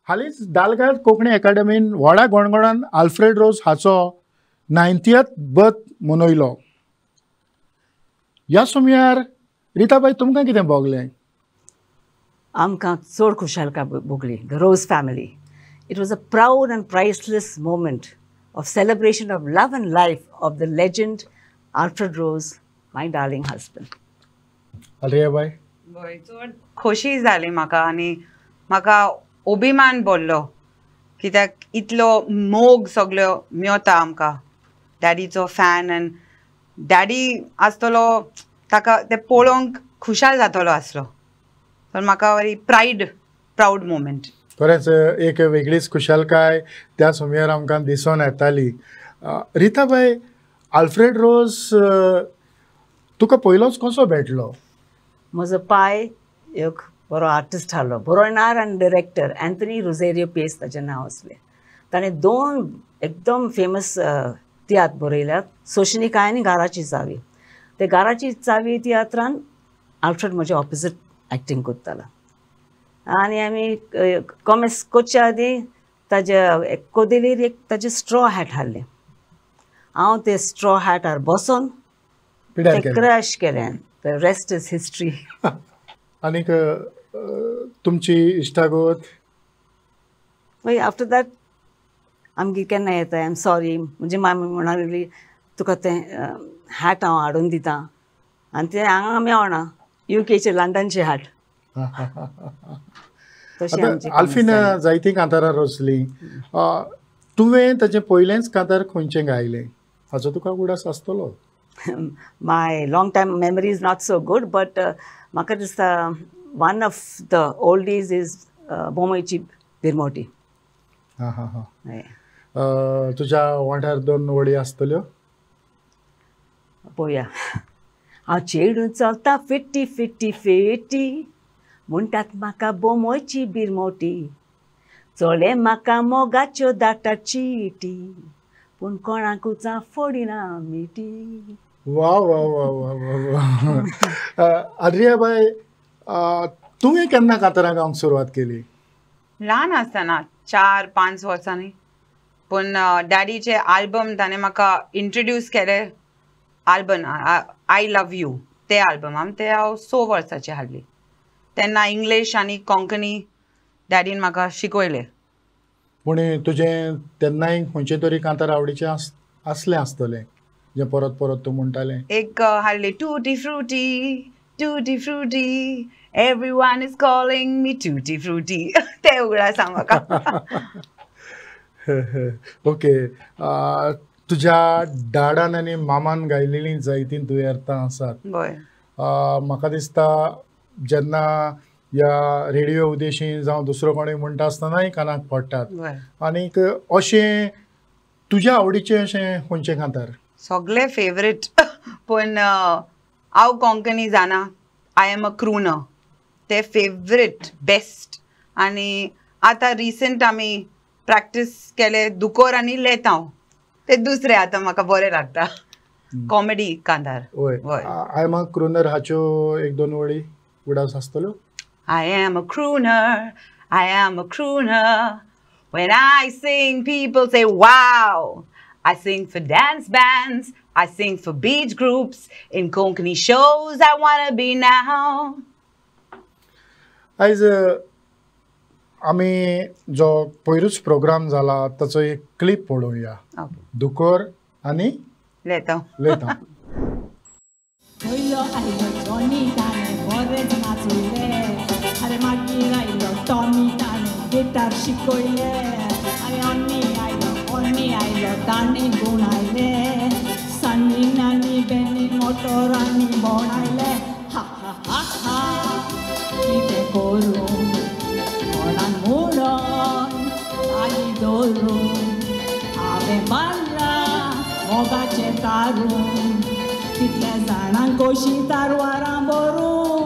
हालींच दालगाद कोंकणी अकादमीन व्हडा गणगणान आल्फ्रेड रोज हाचो 90th birth मनयलो. ह्या सुमयार रिताबाई तुमकां कितें भोगलें? आमकां चड खुशालकाय भोगली. The Rose family. It was a proud and priceless moment of celebration of love and life of the legend Alfred Rose, my darling husband. अरे बाय, चड खोशी जाली म्हाका आनी म्हाका अभिमान भरलो कित्याक इतलो मोग सगळ्यो मेवता आमकां. डॅडीचो फॅन आनी डॅडी आसतलो ताका तें पळोवंक खुशाल जातलो आसलो. तर म्हाका बरी प्रावड मोमेंट. खरेंच एक वेगळीच खुशालकाय त्या सुमयार आमकां दिसून येताली. रिताबाय, आल्फ्रेड रोज तुका पयलोच कसो भेटलो? म्हजो पाय एक बरो आर्टिस्ट आहलो, बरोवणार आनी डिरेक्टर अँथनी रोझेरियो पेस ताचें नांव आसलें. ताणें दोन एकदम फेमस तियात्र बरयल्यात, सोशनिकाय आनी गाराची चावी. ते गाराची चावी तियात्रान आल्फ्रेड म्हजे ऑपोजीट एक्टींग करतालो आनी आमी कॉमेस करच्या आदीं ताज्या कोदेलीर एक ताजें स्ट्रॉ हॅट हाडलें. हांव ते स्ट्रॉ हॅटार बसोन ते क्रॅश केलें. The rest is history. आनीक तुमची इश्टागत? मागीर आफ्टर that आमगेर केन्ना येता, I am sorry, म्हणजे मामी म्हणा लागली तुका तें हॅट हांव हाडून दिता आनी तें हांगा मेवना, युकेचें लंडनचें हॅट. तशें आल्फीन जायतीं कांतारां रचलीं, तुवें ताचें पयलेंच कांतार खंयचें गायलें हाचो तुका उगडास आसतलो? My long time memory is not so good, but म्हाका दिसता one of the oldies is बोमोयची भिरमोटी. हां हां हां, तुज्या वांट्यार दोन वळी आसतल्यो? पळोवया. हांव चेडूं चलता फिट्टी फिट्टी फिट्टी, म्हणटात म्हाका बोमोयची बिरमोटी, चले म्हाका मोगाच्यो धाडटा चिटी, पूण कोणाकूच फोडिना मिटी. वा वा वा वा वा वा. आद्रियाबाय, तुवें केन्ना कांतारां गावंक सुरवात केली? ल्हान आसतना, 4-5 वर्सांनी. पूण डॅडीचे आल्बम ताणें म्हाका इंट्रोड्यूस केले, आल्बम I love you, ते आल्बमान ते हांव 6 वर्सांचें हाडली. तेन्ना इंग्लीश आनी कोंकणी डॅडीन म्हाका शिकयलें. पूण तुजें तेन्नाय खंयचें तरी कांतार आवडीचें आसलें आसतलें जें परत परत तूं म्हणटालें? एक हाडली, tutti frutti tutti frutti, everyone is calling me tutti frutti. तें उगडास आसा म्हाका. ओके, तुज्या डाडान आनी मामान गायलेलीं जायतीं दुयेंतां आसात. म्हाका दिसता जेन्ना ह्या रेडियो उदेशी जावं दुसरो कोणूय म्हणटा आसतनाय कानाक पडटात. आनीक अशें तुज्या आवडीचें अशें खंयचें कांतार? सगळे फेवरेट, पूण हांव कोंकणी जाणा, I am a crooner, ते फेवरेट बेस्ट. आनी आतां रिसंट आमी प्रॅक्टीस केले दुकोर आनी लेतांव, ते दुसरे आतां म्हाका बरें लागता कॉमेडी कांतार. वय, I am a crooner हाच्यो एक दोन वळी उगडास आसतल्यो? I am a crooner, I am a crooner. When I sing, people say, wow. I sing for dance bands, I sing for beach groups, in Konkani shows I wanna be now. आयज आमी जो पयरूच programme जाला ताचो एक clip पळोवया. दुकोर आनी लेतांव. लेतांव. पयलो आयलो जॉनी, ताणें बरेंच नाचयलें. आरे मागीर आयलो टॉमी, ताणें गिटार शिकयलें. आरे ऑनी आयलो, ऑनी आयलो, ताणें गुण आयले. सन्नी नानी बेनी मोटोरांनी बोणायले. हा हा हा हा, कितें करूं कोणाक म्हणून ताली दवरूं, हांवें बांदलां मोगाचें तारूं, कितल्या जाणांक कशी तारवारां भरूं.